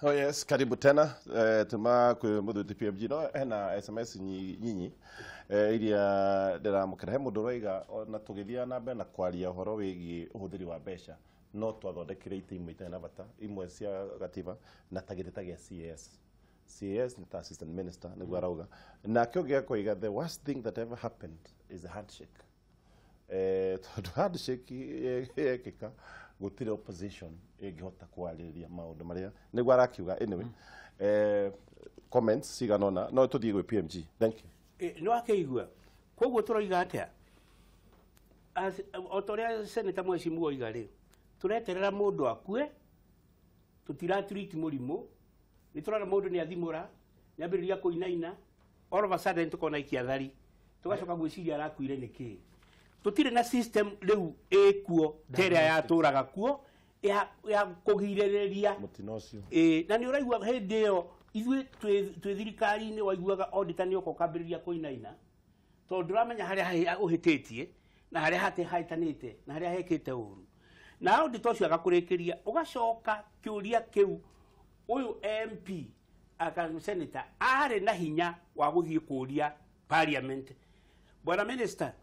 Oh yes, karibu tena tuma kwĩ mũthuri PMG no hena SMS nyinyi iria ndĩramũkĩra. He mũndũ ũroiga ona tũgĩthiaga na mbere na kwaria ũhoro wĩgiĩ ũhũthĩri wa mbeca no twathondekire itĩ imwe itarĩ na bata, imwe cia gatiba na ta gĩtĩ ta gĩa CAS. CAS nĩ ta assistant minister nĩguo arauga. Nake ũngĩ akoiga the worst thing that ever happened is a handshake. Tondũ handshake yekĩka gũtirĩ opposition ĩngĩhota kwarĩrĩria maũndũ marĩa nĩguo arakiuga. Anyway, comments cigana ũna no tũthiĩ gwĩ PMG. Thank you. Nĩ wakĩigua koguo tũroiga atĩa? O ta ũrĩa Senator Mheshimiwa oiga rĩ, tũreterera mũndũ akue, tũtiratiriti mũrimũ, nĩ tũrona mũndũ nĩ athimũra, nĩ ambĩrĩria kũinaina, all of a sudden tũkona ikia thari, tũgacoka gwĩciria arakuire nĩkĩ. Tũtirĩ na system rĩu ĩkuo ta ĩrĩa yatũraga kuo ya kũgirĩrĩria mũtino ũcio. Na nĩ ũraigua hĩndĩ ĩyo ithuĩ twĩ thirikari-inĩ waiguaga auditor nĩ oka ũkambĩrĩria kũinaina, tondũ ndũramenya harĩa ũhĩtĩtie na harĩa hahĩtanĩte na harĩa hekĩte ũru. Na auditor ũcio agakũrĩkĩria, ũgacoka kĩũria kĩu ũyũ MP aka senator arĩ na hinya wa gũthiĩ kũũria parliament, bwana minister,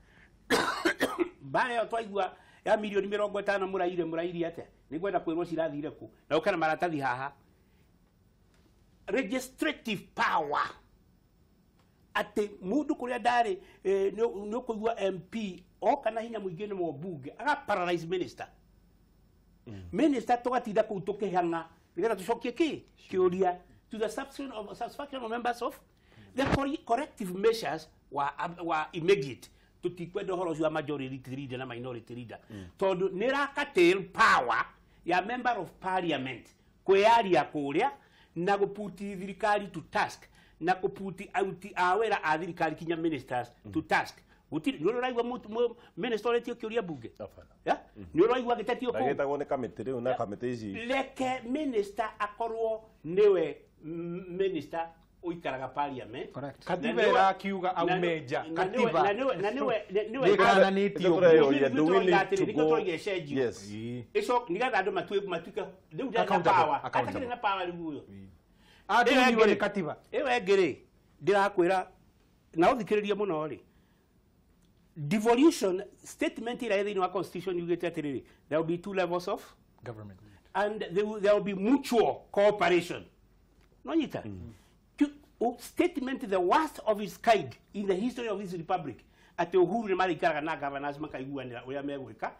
mbara ĩyo twaigua ya milioni 50 mũraire mũrairie atĩa? Nĩngwenda kwĩrwo cirathire kũ na ũke na maratathi haha. Legislative power atĩ mũndũ kũrĩa ndarĩ nĩ ũkũigua MP oka na hinya mũingĩ nĩ mũmbunge aga paralyze minister. Minister tũgatinda kũu tũkĩhang'a nĩgetha tũcokie kĩ kĩũria to the satisfaction of members of the corrective measures wa immediate. Tutikwenda ũhoro ũcio wa majority leader na minority leader tondũ nĩ ĩrakatil power ya member of parliament kwĩyaria kũrĩa na gũputi thirikari to task na kũputi aruti a wĩra a thirikari kinya ministers to task. Gũtirĩ nĩ ũraigua minister ũretio kĩũria bunge, nĩ ũraigua gĩtetio kũu gĩtagwo nĩ kamĩtĩ rĩu na kamĩtĩ ici. Reke minister akorwo nĩwe minister ũikaraga parliament. Katiba ĩrakiuga aume nja. Katiba na nĩwe nĩĩrananĩtio ũguo. Yes. Nĩgetha andũ matuĩke rĩu ndarĩ na power, atakĩrĩ na power rĩu ũyũ. Atunywo nĩ katiba. Ĩyo ĩngĩ rĩ, ndĩrakwĩra na ũthikĩrĩrie mũno rĩ, devolution statement ĩrĩa ĩ thĩinĩ wa constitution yugĩte atĩrĩrĩ, there will be two levels of government and there will be mutual cooperation. No nyita? Statement the worst of its kind in the history of this republic atĩ Uhuru nĩ marĩikaraga na governors makaiguanĩra ũrĩa megwĩka,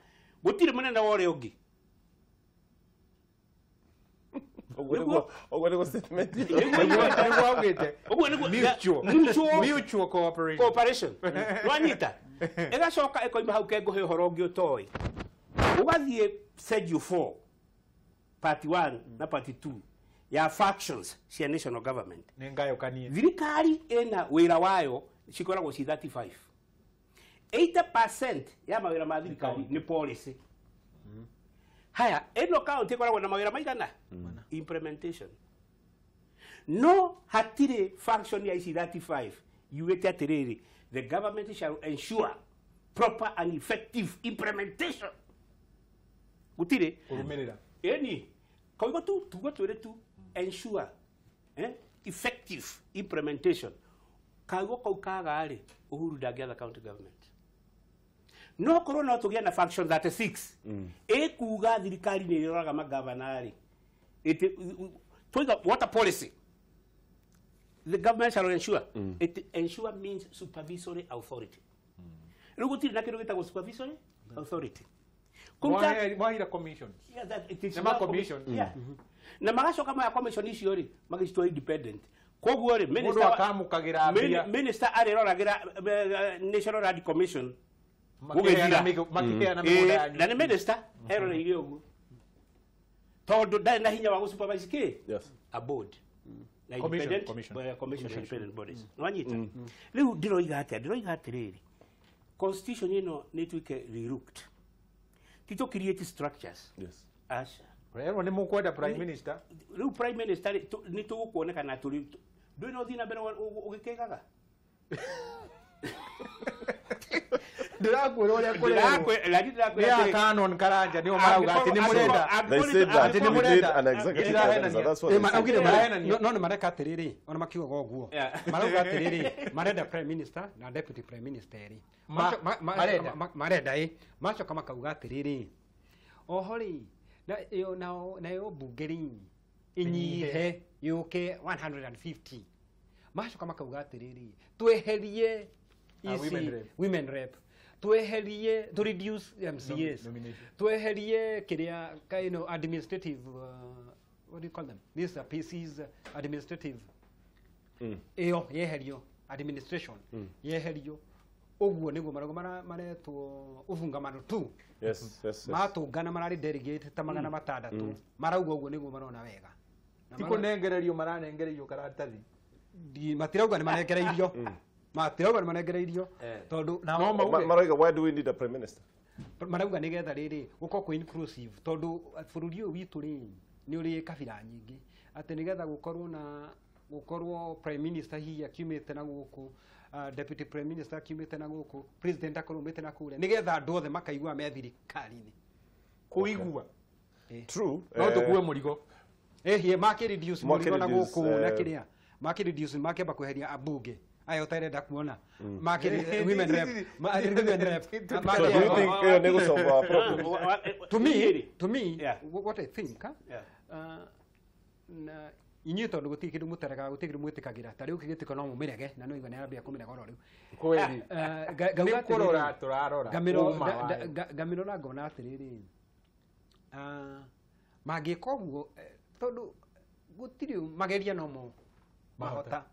gũtirĩ mũnene wa ũrĩa ũngĩ. Ũguo nĩguo statement nĩguo augĩte. Ũguo nĩguo mutual cooperation. Nwanyita ĩgacoka ĩkoima hau kengũhe ũhoro ũngĩ ũtoĩ, ũgathiĩ schedule 4 part 1 na part 2 ya factions cia national government. Nĩ ngayũkanie. Thirikari ĩna wĩra wayo cikoragwo ci 35. 80% ya mawĩra ma thirikari nĩ policy. Haya, ĩno county ĩkoragwo na mawĩra maigana? Implementation. No hatirĩ function ya ici 35 yugĩte atĩrĩrĩ, the government shall ensure proper and effective implementation. Gũtirĩ. Kũrũmĩrĩra. Ĩni, koguo tu tugo twĩrĩ tu ensure effective implementation. Kaguo kau kaga rĩ, Uhuru ndangĩatha county government. No korwo no tũgĩe na function 36 ĩkuga thirikari nĩ ĩroraga magavana rĩ, tũiga water policy, the government shall ensure. It ensure means supervisory authority. Rĩu gũtirĩ na kĩndũ gĩtagwo supervisory authority. Mwahira commissions. Yeah, that it is na commission. Yeah. Na magacoka maya commission icio rĩ magĩcitua independent. Koguo rĩ minister akamũkagĩra mbia, minister arĩroragĩra National Land Commission gũgĩthira makĩheana mĩgũnda yanyu. Na nĩ minister eroreire ũguo tondũ ndarĩ na hinya wa gũsupervise kĩ? Yes. A board. Na independent commission independent bodies. Nwanyita. Rĩu ndĩroiga atĩa? Ndĩroiga atĩrĩrĩ, constitution ĩno nĩ ĩtuĩke relooked. Ti tũ create structures. Yes. Aca. Rero nĩ mũkwenda prime minister. Rĩu prime minister nĩ tũgũkuonekana tũrĩ ndũĩ no ũthiĩ na mbere ũgĩkĩgaga. Ndĩrakwĩra ũrĩa kũrerwo. Nĩ a Canon Karanja nĩo marauga atĩ nĩ mũrenda. They said that we need an executive prime minister. That's what they said. No nĩ mareka atĩrĩrĩ, ona makiugaga ũguo. Marauga atĩrĩrĩ, marenda prime minister na deputy prime minister erĩ. Marenda ĩ. Macoka makauga atĩrĩrĩ, oho rĩ, nayo mbunge rĩ inyihe yũke 150. Macoka makauga atĩrĩrĩ, tweherie ici women rep, tweherie to reduce MCAs, tweherie kĩrĩa you administrative, what do you call them, these are PCs administrative ĩyo yeherio, administration yeherio. Ũguo nĩguo marauga maretwo ũbungamano tu. Yes, yes, yes. Matũngana mararĩ delegate ta 600 marauga ũguo nĩguo marona wega. Ti kũnengererio maranengererio karatathi. Matirauga nĩ manengereirio. Matirauga nĩ manengereirio tondũ no mauge marauga why do we need a prime minister? Marauga nĩgetha rĩrĩ gũkorwo kwĩ inclusive tondũ bũrũri ũyũ witũ rĩ nĩ ũrĩ kabira nyingĩ, atĩ nĩgetha gũkorwo na gũkorwo prime minister hihi akiumĩte na gũkũ, deputy prime minister akiumĩte na gũkũ, president akorwo umĩte na kũrĩa, nĩgetha andũ othe makaigua me thirikari-inĩ. Kũigua. True. No tũkue mũrigo. Ĩhĩ makĩ reduce mũrigo na gũkũ na kĩrĩa. Makĩ reduce makĩamba kweheria ambunge. Aya ũtarenda kuona. Makĩ women rep. Women rep. So do you think ĩyo nĩ gũsolve our problem? To me, what I think, na inyuĩ tondũ gũtirĩ kĩndũ mũtaregaga, gũtirĩ kĩndũ mwĩtĩkagĩra, ta rĩu kĩgĩtĩko no mũmĩrege na no igua nĩ arambia kũmĩrega oro rĩu. Kweli. Nĩ kũrora tũrarora. Ngamĩrora ngona atĩrĩrĩ, mangĩka ũguo tondũ gũtirĩ mageria no mo mahota,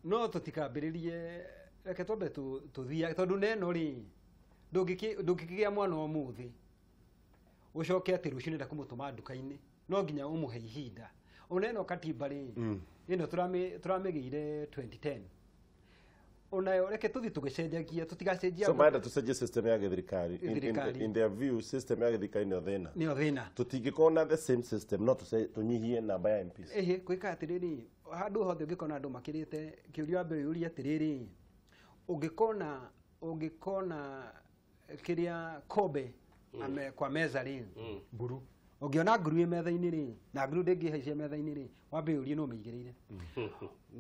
no tũtikambĩrĩrie, reke twambe tũthiage tondũ neno rĩ ndũngĩkĩgĩa mwana ũmũthĩ ũcoke atĩ rũciũ nĩenda kũmũtũma nduka-inĩ, no nginya ũmũhe ihinda. Ona ĩno katiba rĩ, ĩno tũramĩgĩire 2010, onayo reke tũthiĩ tũgĩcenjagia, tũtigacenjia. So marenda tũcenjie system ya gĩthirikari. In their view, system ya gĩthirikari nĩyo thĩna. Nĩyo thĩna. Tũtingĩkorwo na the same system, no tũnyihie namba ya MPs. Ĩhĩ, gwĩka atĩrĩrĩ, handũ hothe ũngĩkona andũ makĩrĩte, kĩũria wa mbere ũrie atĩrĩrĩ, ũngĩkona kĩrĩa kobe kwa meza rĩ, nguru, ũngĩona nguru ĩ metha-inĩ rĩ, na nguru ndĩngĩhaicia metha-inĩ rĩ, wambe ũrie nũ ũmĩigĩrĩire.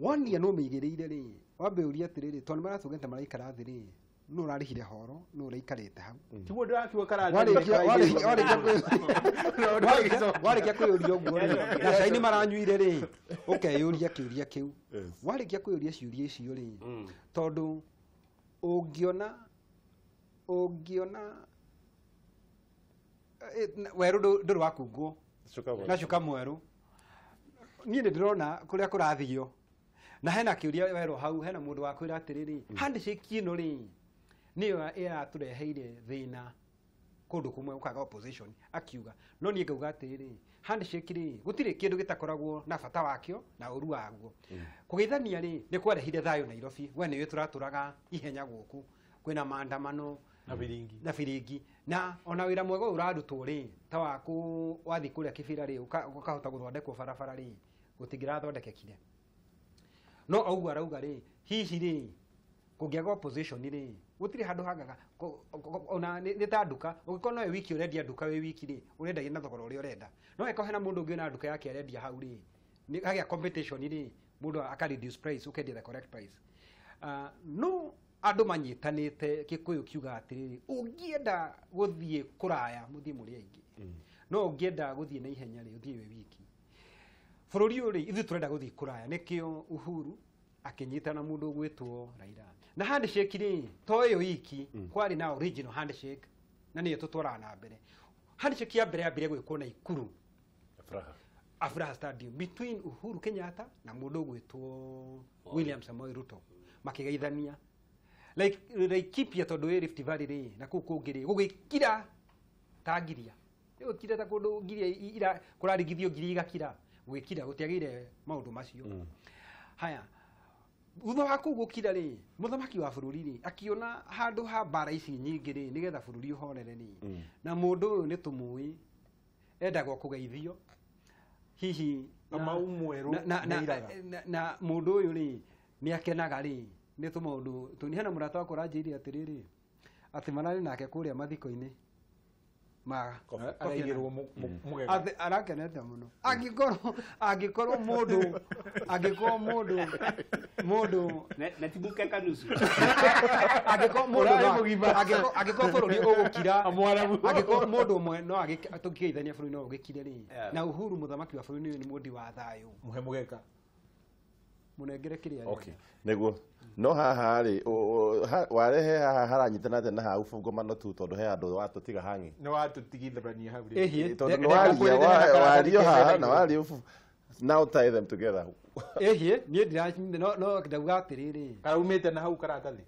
Wonia nũ ũmĩigĩrĩire rĩ, wambe ũrie atĩrĩrĩ, tondũ nĩmaratũngete maraikara thĩ rĩ, nũ ũrarĩhire horo, nũ ũraikarĩte hau. Tiguo ndĩrakiuga karatathi. Warĩkia kwĩyũria ũguo rĩ, na cai nĩ maranyuire rĩ, ũkeyũria kĩũria kĩu. Warĩkia kwĩyũria ciũria icio rĩ, tondũ ũngĩona werũ ndũrĩ wakungwo na cuka mwerũ, niĩ nĩ ndĩrona kũrĩa kũrathio, na hena kĩũria werũ hau, hena mũndũ wakwĩra atĩrĩrĩ, handshake ĩno rĩ nĩyo ĩratũreheire thĩna kũndũ kũmwe gũkaga opposition akiuga. No niĩ ngauga atĩrĩrĩ, handshake rĩ gũtirĩ kĩndũ gĩtakoragwo na bata wakĩo na ũru waguo. Kũgeithania rĩ nĩ kwarehire thayũ Nairobi, we nĩwe tũratũraga ihenya gũkũ, kwĩna maandamano na biringi na biringi, na ona wĩra mwega ũyũ ũrarutwo rĩ, ta waku wathiĩ kũrĩa Kĩbĩra rĩ, ũkahota gũthondekwo barabara rĩ, gũtingĩrathondekekire. No ũguo arauga rĩ, hihi rĩ kũngĩaga opposition rĩ, gũtirĩ handũ hangaga ona nĩ ta nduka, ũngĩkorwo no wĩ wiki ũrendia nduka wĩ wiki rĩ, ũrendagia na thogora ũrĩa ũrenda. No angĩkorwo hena mũndũ ũngĩ wĩna nduka yake arendia hau rĩ, hagĩa competition rĩ, mũndũ aka reduce price, ũkendia the correct price. No andũ manyitanĩte, Gĩkũyũ kiuga atĩrĩrĩ, ũngĩenda gũthiĩ kũraya mũthiĩ mũrĩ aingĩ, no ũngĩenda gũthiĩ na ihenya rĩ, ũthiĩ wĩ wiki. Bũrũri ũyũ rĩ, ithuĩ tũrenda gũthiĩ kũraya, nĩkĩo Uhuru akĩnyitana mũndũ ũgwĩtwo Raila. Na handshake rĩ, to ĩyo iki, kwarĩ na original handshake, na nĩyo tũtwaraga na mbere. Handshake ya mbere yambire gwĩkwo Naikuru, Afraha Stadium, between Uhuru Kenyatta na mũndũ ũgwĩtwo William Samoei Ruto, makĩgeithania. Like Laikipia tondũ ĩ Rift Valley rĩ, na kũu kũngĩ rĩ, gũgĩkira ta ngiria. Gũgĩkira ta kũndũ ngiria ira kũrarigithio ngiria igakira, gũgĩkira gũtiagĩire maũndũ macio. Haya, thutha wa kũu gũkira rĩ, mũthamaki wa bũrũri rĩ, akiona handũ ha mbara ici nyingĩ rĩ, nĩgetha bũrũri ũhorere rĩ, na mũndũ ũyũ nĩ tũmũĩ, endagwo kũgeithio, hihi Kamau mwerũ nĩ iraga. na mũndũ ũyũ rĩ, nĩ akenaga rĩ, Nĩ tũmaũndũ tũni hena mũrata wakwa ũranjĩire atĩrĩrĩ atĩ mararĩ nake kũrĩa mathiko-inĩ ma Araigĩrwo mũgega. Atĩ arakenete mũno. Angĩkorwo mũndũ angĩkorwo mũndũ mũndũ Na ti mũkeka nusu. Angĩkorwo mũndũ Ũrarĩ no- mũgima. Angĩkorwo bũrũri ũgũkira Mwarabu. Angĩkorwo mũndũ ũmwe no tũngĩgeithania bũrũri no ũgĩkire rĩ Yeah. na Uhuru mũthamaki wa bũrũri nĩ mũndi wa thayũ Mũhe mũgeka. Mũnengere kĩrĩa arenda. Okay, nĩguo no haha rĩ warehe haha haranyitana atĩa na hau bungomano tu tondũ he andũ watũtiga hang'i. Nĩ watũtigithania hau rĩ. Ĩhĩ, Tondũ nĩ reke waria wario haha na wario now tie them together. Ĩhĩ, niĩ ndira no ndauga atĩrĩrĩ Karaumĩte na hau karatathi.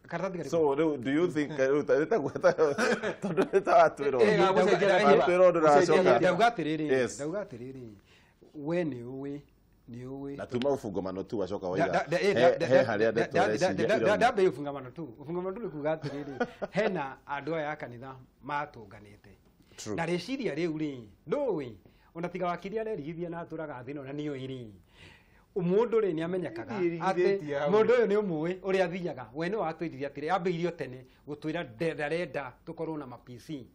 Karatathi karĩkũ? So rĩu do you think rĩu tondũ nĩ ta watwĩra Eh, gũcenjia katiba. watwĩra ũndũ ũracoka. Ndauga atĩrĩrĩ Yes. ndauga atĩrĩrĩ we nĩ ũĩ nĩ ũĩ Na tuma ũbungomano tu wacoka waiga he harĩa ndeto ũreciria irauma. Ndambia ũbungamano tu ũbungamano tu nĩ kuga atĩrĩrĩ hena andũ aya a kanitha matũnganĩte. True. Na rĩciria rĩu rĩ ndũĩ ona tiga wakiri arerigithia na atũraga thĩ ĩno na nĩoĩ rĩ mũndũ rĩ nĩ amenyekaga atĩ Ndirigithĩtie hau. mũndũ ũyũ nĩ ũmũĩ ũrĩa athiaga we nĩ watwĩrire atĩrĩ ambĩirio tene gũtwĩra ndarenda tũkorwo na ma PC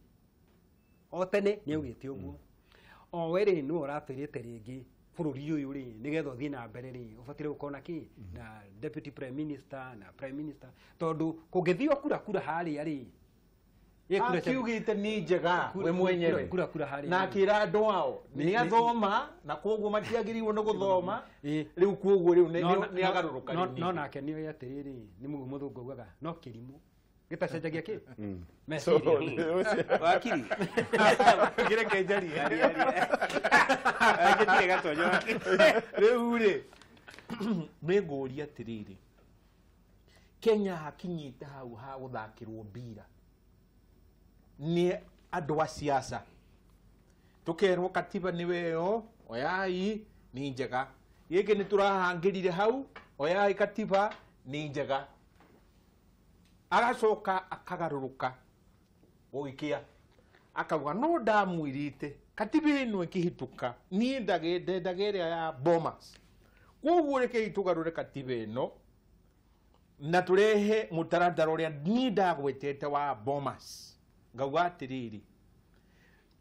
o tene nĩ augĩte ũguo o we rĩ nĩwe ũratwĩrĩte rĩngĩ bũrũri ũyũ rĩ nĩgetha ũthiĩ na mbere rĩ ũbataire gũkorwo na kĩ na deputy prime minister na prime minister tondũ kũngĩthio kura kura harĩa rĩ ĩ kura cia- Akiugĩte nĩ njega we mwenyewe. kura kura harĩa Na rĩ. akĩra andũ ao Nĩ- nĩ athoma na koguo matiagĩrĩirwo nĩ gũthoma. Ĩ. Rĩu koguo rĩu No- nĩ agarũrũka no- rĩu no ningĩ. nake nĩoĩ atĩrĩrĩ nĩ mũguo mũthũngũ augaga no kĩrimũ gĩtacenjagia kĩ So, meciria Wakiri. Kĩreke njarie. Anjĩtire gatonyo wakiri. Rĩu rĩ nĩ ngũria atĩrĩrĩ Kenya hakinyĩte hau ha gũthakĩrwo mbira nĩ andũ a siasa tũkerwo katiba nĩ weyo oyai nĩ njega gĩkĩ nĩ tũrahangĩrire hau oyai katiba nĩ njega agacoka akagarũrũka gũgĩkĩa akauga no ndamwĩrĩte katiba ĩno ĩkĩhĩtũka niĩ ndendaga ĩrĩa ya Bomas koguo rekei tũgarũre katiba ĩno na tũrehe mũtaratara ũrĩa niĩ ndagwetete wa Bomas ngauga atĩrĩrĩ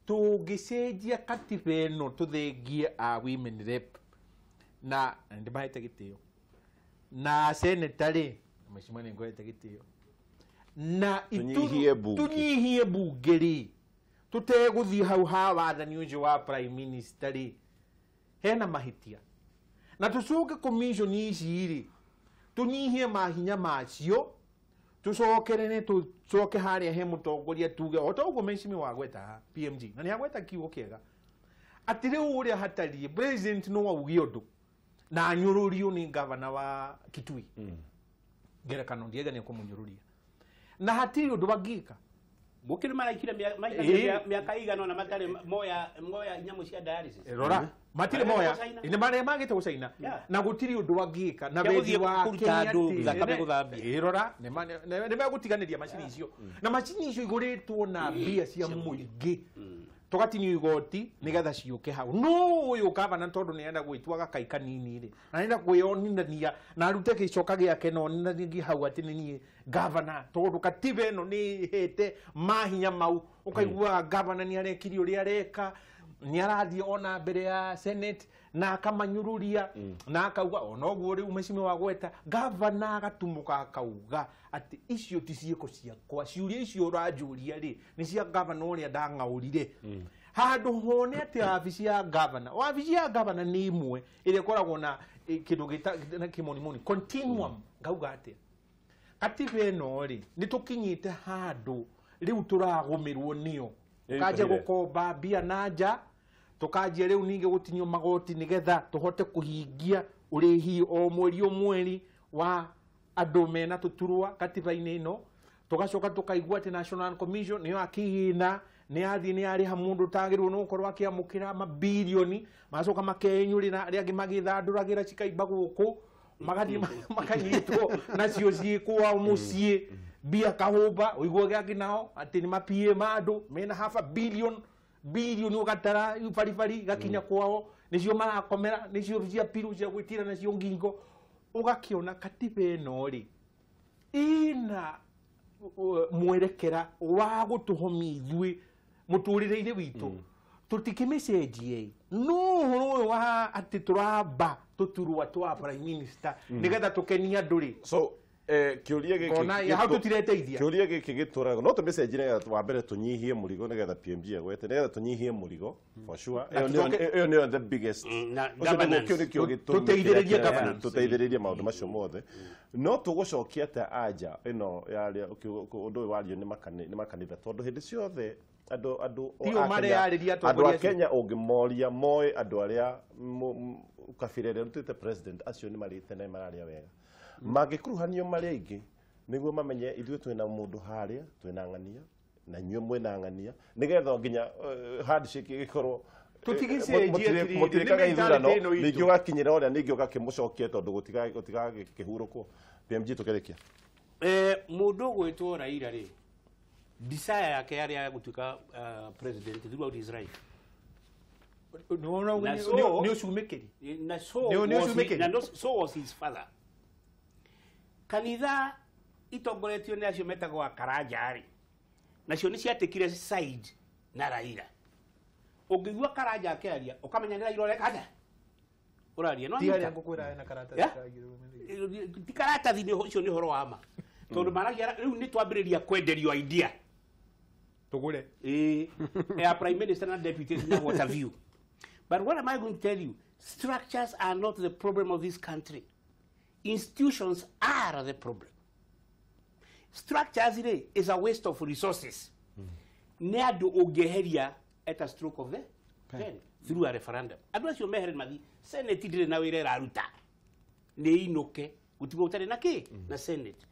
tũngĩcenjia katiba ĩno tũthengie a women rep na ndĩmahete gĩtĩo na seneta rĩ mheshimiwa nĩ ngũhete gĩtĩo na Tũnyihie bunge. tũnyihie bunge rĩ tũtegũthiĩ hau ha wathani ũcio wa prime minister rĩ hena mahĩtia na tũcoke commission ici rĩ tũnyihie mahinya macio tũcokerere tũcoke harĩa he mũtongoria tuge o ta ũguo mheshimiwa agweta haha PMG na nĩ agweta kiugo kĩega atĩ rĩu ũrĩa hatariĩ president no auge ũndũ na anyũrũrio nĩ gavana wa Kitui ngerekano ndiega nĩ kũmũnyũrũria na hatirĩ ũndũ angĩka Mũkĩrĩ maraikire mĩaka igana ona matarĩ moya moya nyamũ cia dialysis. Rora matirĩ Marĩa moya gũcaina. nĩ marĩa magĩte gũcaina Yeah. na gũtirĩ ũndũ angĩka na Cia wendi gũthiĩ wake kũruta nĩ andũ atĩ- thakame gũthambia. Ĩ, rora nĩ megũtiganĩria macini icio na macini icio igũrĩtwo na mbia cia mũingĩ tũgatinio igoti nĩgetha ciũke hau no ũyũ gavana tondũ nĩenda gwĩtua gakai kanini rĩ na nĩenda kwĩonania na arute gĩcoka gĩake na onanagie hau atĩ nĩ niĩ gavana tondũ katiba ĩno nĩ ĩhete mahinya mau ũkaiguaga gavana nĩ arekire ũrĩa areka nĩ arathiĩ ona mbere ya senate na akamanyũrũria na akauga ona ũguo rĩu mheshimiwa wagweta gavana agatumũka akauga atĩ icio ti ciĩko ciakwa ciũria icio ũranjũria rĩ nĩ cia gavana ũrĩa ndang'aũrire handũ hone atĩ wabici ya gavana wabici ya gavana nĩ ĩmwe ĩrĩa ĩkoragwo na kĩndũ gĩta na kĩmonimoni continuum ngauga atĩa katiba ĩno rĩ nĩ tũkinyĩte handũ rĩu tũragũmĩrwo nĩyo tukanjia Ĩritũhire. gũkomba mbia na nja tukanjia rĩu ningĩ gũtinio magoti nĩgetha tũhote kũhingia ũrĩhi o mweri o mweri wa andũ mena tũturwa katiba-inĩ ĩno tũgacoka tũkaigua atĩ National Commission nĩyo akĩgĩna nĩ yathiĩ nĩ yarĩha mũndũ ũtagĩrĩirwo nĩ gũkorwo akĩamũkĩra mabirioni magacoka makenyũrĩra arĩa angĩ magĩthandũragĩra cikaimba gũkũ magathiĩ makanyitwo nacio ciĩ kwao mũciĩ mbia kahũmba ũiguage angĩ nao atĩ nĩ mapie ma andũ mena half a billion bilioni ũgatara baribari igakinya kwao nĩcio marakomera nĩcio cia piru cia gwĩtira nacio ngingo ũgakĩona katiba ĩno rĩ Ina mwerekera wa gũtũhomia ithuĩ mũtũrĩre-inĩ witũ. Tũtikĩmĩcenjie. No ũhoro ũyũ wa atĩ tũramba tũturwa twa prime minister nĩgetha tũkenie andũ rĩ. So kĩũria gĩkĩ Ngona hau tũtireteithia. Kĩũria gĩkĩ gĩtũraga no tũmĩcenjie nĩgetha wa mbere tũnyihie mũrigo nĩgetha PMG agwete nĩgetha tũnyihie mũrigo for sure. Ĩyo nĩyo the biggest. Na Ũcio nĩguo governance. kĩu nĩkĩo gĩtũmi Tũteithĩrĩrie kĩrĩa governance. Tũteithĩrĩrie maũndũ macio mothe. No tũgũcokia atĩa anja ĩno ya ũndũ ũyũ wario nĩ makanitha tondũ hĩndĩ ciothe andũ Tio a Kenya- mareyarĩria andũ atongoria a acio. Kenya ũngĩmoria moĩ andũ arĩa kabira ĩrĩa ĩrutĩte president acio nĩ marĩte na nĩ mararĩa wega mangĩkuruhanio marĩ aingĩ nĩguo mamenye ithuĩ twĩna mũndũ harĩa twĩna ng'ania na inyuĩ mwĩna ng'ania nĩgetha nginya handshake ĩgĩkorwo Tũtigĩcenjie atĩrĩrĩ, mũtirĩkaga nĩ ithurano mentality ĩno itũ. ningĩ ũgakinyĩra ũrĩa ningĩ ũgakĩmũcokia tondũ gũtigagĩkĩhurũkwo. PMG tũkĩrĩkia. Mũndũ ũgwĩtwo Raila rĩ, desire yake yarĩ ya gũtuĩka president throughout his life. Na so- Nĩ ũcumĩkĩri. Na so Nĩ was he, ũcumĩkĩri. na no, so was his father. Kanitha itongoretio nĩ acio metagwo akaranja rĩ, nacio nĩ ciatĩkire side na Raila. Ũngĩigua Karanja akĩaria ũkamenya nĩ Raila ũreka atĩa ũraria. No Ti harĩa anyita. ngũkwĩra hena karatathi Yeah? kagĩrĩirwo. Ti karatathi nĩ ũcio nĩ ũhoro wa ma tondũ maragia rĩu nĩ twambĩrĩria kwenderio idea. Tũgũre. Ya prime minister na deputy na what have you. But what am I going to tell you? Structures are not the problem of this country. Institutions are the problem. Structures rĩ is a waste of resources. Nĩ andũ ũngĩeheria at a stroke of the pen through a referendum. Andũ acio mehere mathi Senate ndĩrĩ na wĩra ĩraruta. Nĩ inũke gũtigwo gũtarĩ na kĩ na Senate.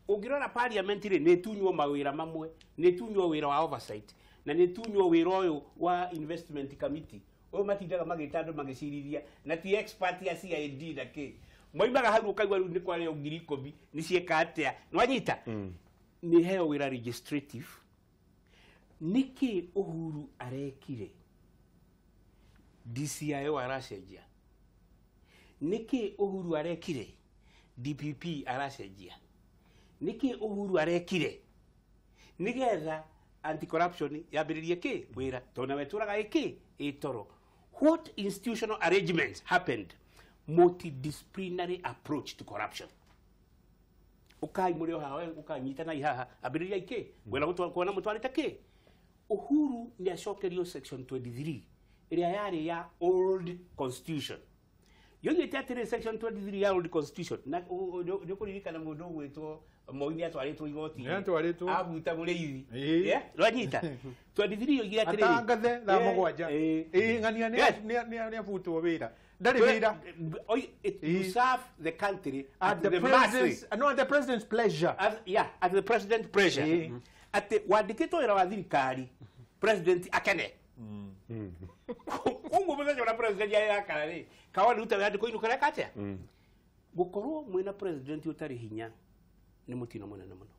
Ũngĩrora parliament rĩ nĩ ĩtunywo mawĩra mamwe, nĩ ĩtunywo wĩra wa oversight na nĩ ĩtunywo wĩra ũyũ wa investment committee. Ũyũ matindaga magĩta andũ magĩcirithia na ti expert ya CID na kĩ. Moimaga hau ũkaigua rĩu nĩ kwarĩo 10,000 nĩ cieka atĩa. Nĩwanyita? Nĩ heo wĩra legislative. Nĩkĩ Uhuru arekire? DCIO aracenjia. Nĩkĩ Uhuru arekire? DPP aracenjia. Nĩkĩ Uhuru arekire? Nĩgetha anti-corruption yambĩrĩrie kĩ wĩra tondũ nawe tũraga ĩkĩ ĩtoro. What institutional arrangements happened? Multidisciplinary approach to corruption. Ukai mũrĩ o haha we ũkanyitanai haha ambĩrĩriai kĩ ngwenda kuona mũtwarĩte kĩ. Uhuru nĩ acokerio section 23 ĩrĩa yarĩ ya old constitution. Yoigĩte atĩrĩ section 23 ya old constitution na nĩ ũkũririkana mũndũ ũgwĩtwo Moi nĩ atwarĩtwo igoti-inĩ. Nĩ atwarĩtwo. Abuta mũrĩithi. Ĩĩ. Yeah, nĩwanyita? 23 yoigire atĩrĩrĩ Atangathe thaa mũgwanja. Ĩĩ ng'ania Yes. nĩ abutwo wĩra. Ndarĩ wĩra. It, Ĩĩ. to serve the country At the mercy. president's, no, at the president's pleasure. As, yeah, at the president pressure. Ĩĩ. Atĩ wandĩkĩtwo wĩra wa thirikari president akene. Koguo mũthenya ũrĩa president arakara rĩ, kawa rĩu wandĩkwo inũka reka atĩa? Gũkorwo mwĩna president ũtarĩ hinya nĩ mũtino mũnene mũno.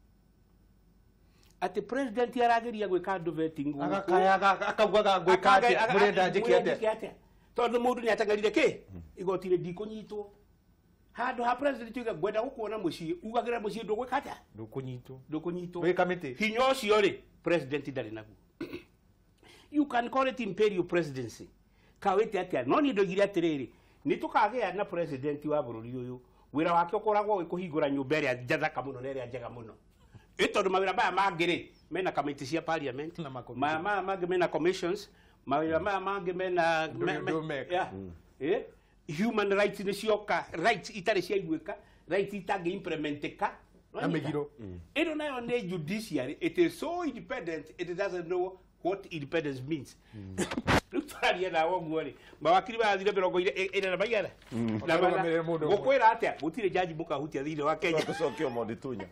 Atĩ president arageria gwĩka andũ vetting gũkũ. Agakayaga akaugaga ngwĩka atĩa mũrenda njĩke atĩa. Tondũ mũndũ nĩ ateng'erire kĩ igoti-inĩ ndikũnyitwo. Handũ ha president tuge ngwenda gũkuona mũciĩ ugagĩra mũciĩ ndũgwĩka atĩa Ndũkũnyitwo. ndũkũnyitwo. Wĩ kamĩtĩ. Hinya ũcio rĩ president ndarĩ naguo. You can call it imperial presidency. Kawĩte atĩa no niĩ ndoigire atĩrĩrĩ nĩ tũkagĩa na president wa bũrũri ũyũ wĩra wake ũkoragwo wĩ kũhingũra nyũmba ĩrĩa njathaka mũno na ĩrĩa njega mũno. Ĩ tondũ mawĩra maya mangĩ rĩ mena kamĩtĩ cia parliament, Na makomiti. maya maya mangĩ mena commissions, mawĩra maya mangĩ mena Ndũrĩ ũndũ meka. Yeah. Human rights nĩ cioka, rights itarĩ ciaiguĩka, rights itangĩ implementeka. Na mĩgiro. Ĩno nayo nĩ judiciary, it is so independent it doesn't know what independence means. Rĩu tũraria nawe ũguo rĩ mawakiri marathire 45 na maigana. Na mana. Makarũgamĩrĩra mũndũ ũmwe. Ngũkwĩra atĩa gũtirĩ jaji mũkahutia thĩinĩ wa Kenya. Tũcokie Omondi Tunya.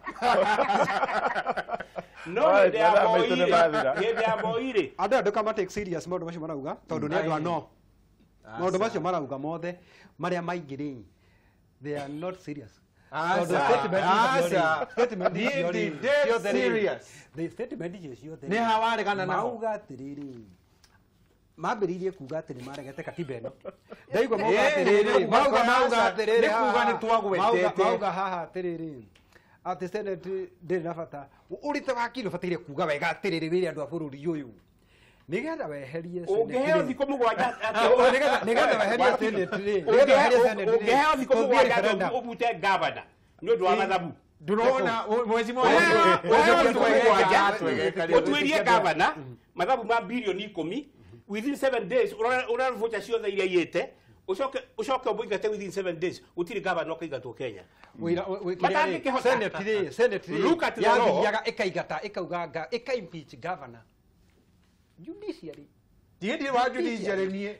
No hĩndĩ ya Mathaa Moi maitũ nĩ rĩ, mathira. hĩndĩ ya Moi rĩ Andũ aya ndũkama take serious maũndũ macio marauga tondũ nĩ andũ ano maũndũ macio marauga mothe marĩa maingĩ rĩ they are not serious. Aca, Tondũ statement icio rĩ, aca. statement icio Niĩ rĩ, ndi dead ciothe rĩ, serious. the statement icio ciothe Nĩ ha waregana nao? mauga atĩrĩrĩ mambĩrĩirie kuga atĩ nĩ maregete katiba ĩno ndaigua mauga Ĩĩ, atĩrĩrĩ nĩ kuga mauga mauga aca, atĩrĩrĩ nĩ kuga haha, nĩ twagwetete. mauga haha atĩrĩrĩ Atĩ Senate ndĩrĩ na bata. Ũrĩ ta wakiri ũbataire kuga wega atĩrĩrĩ wĩre andũ a bũrũri ũyũ. Nĩgetha weherie Senate. Ũngĩheo thikũ mũgwanja Nĩgetha weherie Senate rĩ. Ũngĩheo thikũ mũgwanja ũbute gavana nĩ ũndũ wa mathabu. Ndũrona mwezi ũtuĩrie gavana mathabu ma bilioni 10 within 7 days ũrora voucher ciothe iria aiyĩte ucoke ũmũingate within 7 days gũtirĩ gavana ũkaingatwo Kenya. Senate Senate yathiaga ĩkaingata ĩkauga ĩka impeach governor judiciary. Ndiĩ wa judiciary niĩ.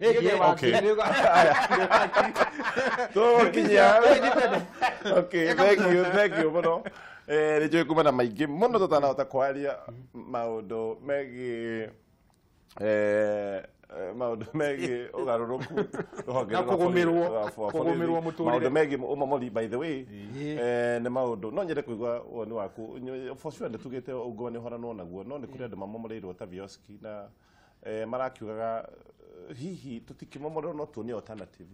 Okay, thank you mũno. Nĩ njũĩ kuma na maingĩ mũno tũtanahota kwaria maũndũ megiĩ maũndũ megiĩ ũgarũrũku rũhonge rwa kũgũmĩrwo mũtũrĩre maũndũ megiĩ ũmomori by the way nĩ maũndũ no nyende kũigua woni waku for sure nĩ tugĩte ungumania ũhoranwo naguo no nĩ kũrĩ andũ mamomoreirwo ta vioski na marakiugaga hihi tũtikĩmomorerwo no tuone alternative.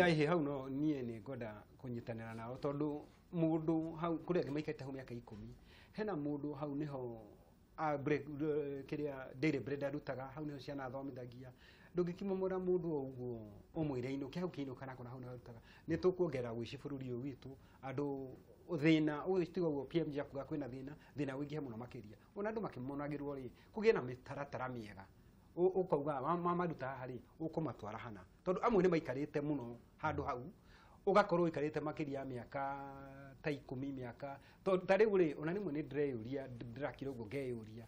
Hihi hau no niĩ nĩ ngwenda kũnyitanĩra nao tondũ mũndũ hau kũrĩ angĩ maikarĩte hau mĩaka 10 hena mũndũ hau nĩho kĩrĩa daily bread arutaga hau nĩho ciana athomithagia ndũngĩkĩmomora mũndũ o ũguo ũmwĩre inũke hau kĩinũka nako na hau nĩho arutaga nĩ tũkuongerera ũici bũrũri ũyũ witũ andũ thĩna ũgĩtiga ũguo PMG akuga kwĩna thĩna thĩna ũingĩhe mũno makĩria ona andũ makĩmonagĩrwo rĩ kũgĩe na mĩtaratara mĩega ũkauga mamaruta haha rĩ ũkũmatwara hana tondũ amwe nĩ maikarĩte mũno handũ hau ũgakorwo ũikarĩte makĩria ya mĩaka ta 10 mĩaka ta rĩu rĩ ona rĩmwe nĩ ndĩreyũria ndĩrakira ũguo ngeyũria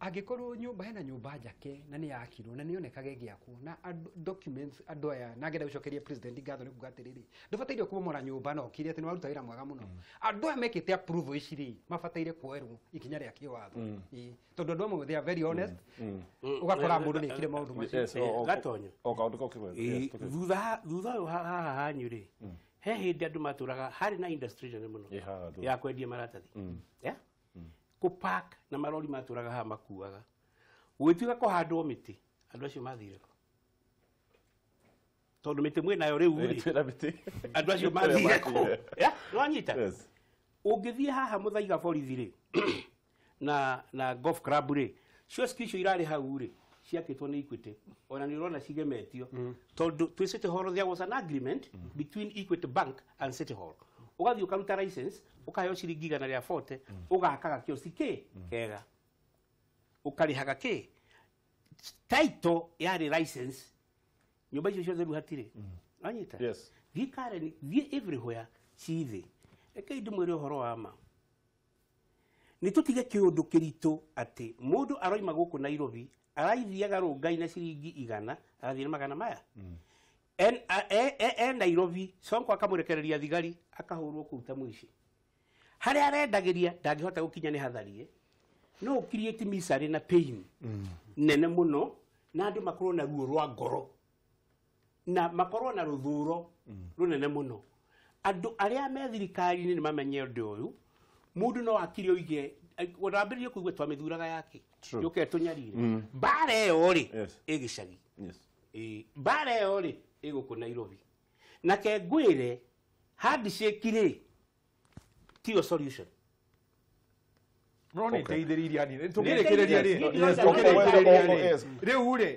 angĩkorwo nyũmba hena nyũmba njake na nĩ yakirwo na nĩ yonekaga ĩgĩakwo na documents andũ aya na ngenda gũcokeria president ngatho nĩ kuga atĩrĩrĩ ndũbataire kũmomora nyũmba na ũkire atĩ nĩ waruta wĩra mwega mũno andũ aya mekĩte approval ici rĩ mabataire kuoerwo ikinya rĩa kĩwatho tondũ andũ amwe they are very honest ũgakora mũndũ nĩ ekire maũndũ macio gatonyo thutha ũyũ haha hanyu rĩ he hĩndĩ andũ matũraga harĩ na industry nene mũno ya kwendia maratathi kũpark na marori matũraga haha makuaga gũgĩtuĩka kũhandwo mĩtĩ andũ acio mathire kũ tondũ mĩtĩ mwĩnayo rĩu rĩ andũ acio mathire kũ nĩwanyita ũngĩthiĩ haha Mũthaiga borithi rĩ na golf club rĩ cioski icio irarĩ hau rĩ ciakĩtwo nĩ Equity ona nĩ ũrona cigemetio tondũ twĩ City Hall there was an agreement between Equity Bank and City Hall ũgathiĩ ũkaruta license ũkaheo ciringi 140 ũgakaga kioski kĩ kega ũkarĩhaga kĩ title yarĩ license nyũmba icio ciothe rĩu hatirĩ wanyita thiĩ Karen thiĩ everywhere ciithĩ rekei ndĩmwĩre ũhoro wa ma nĩ tũtige kĩũndũ kĩritũ atĩ mũndũ aroima gũkũ Nairobi araithiaga Rongai na ciringi 100 arathiĩ na magana maya e Nairobi Sonko akamũrekereria thigari akahũrwo kũu ta mũici harĩa arendagĩria ndangĩhota gũkinya nĩ hatharie no create misery na pain nene mũno na andũ makorwo na ruo rwa ngoro na makorwo na rũthũro rũnene mũno andũ arĩa me thirikari-inĩ nĩ mamenye ũndũ ũyũ mũndũ no akire oige wambĩrĩrie kũigua twamĩthuraga yake yũke tũnyarire mbara ĩyo rĩ ĩ gĩcagi mbara ĩyo rĩ ĩ gũkũ Nairobi na ke ngwĩre handshake rĩ tiyo solution no nĩ iteithĩrĩirie hanini tũngĩrĩkĩrĩria rĩ rĩu rĩ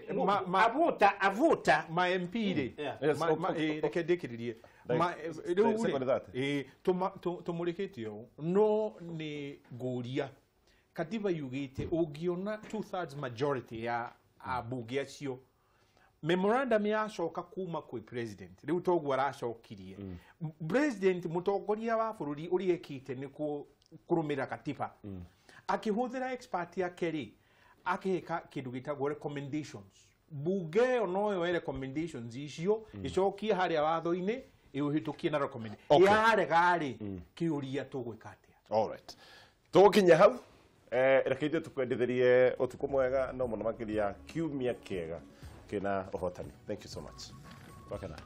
avuta ma MP rĩ reke ndĩkĩrĩrie rĩu rĩ tũmũrĩkĩte ũũ no nĩ ngũria katiba yugĩte ũngĩona 2/3 majority ya ambunge acio memorandum yacoka kuma kwĩ president rĩu toguo aracokirie president mũtongoria wa bũrũri ũrĩa ekĩte nĩ kũrũmĩrĩra katiba akĩhũthĩra expert yake rĩ akĩhĩka kĩndũ gĩtagwo recommendations bunge ĩyo no yoe recommendations icio ĩcokie harĩa watho-inĩ ĩũhĩtũkie na recommendation yarega rĩ kĩũria tũgwĩka atĩa. All right, tũgũkinya hau reke ithuĩ tũkwendithĩrie ũtukũ mwega no mũno makĩria kiumia kĩega kĩna ũhotani. Thank you so much. Wakana.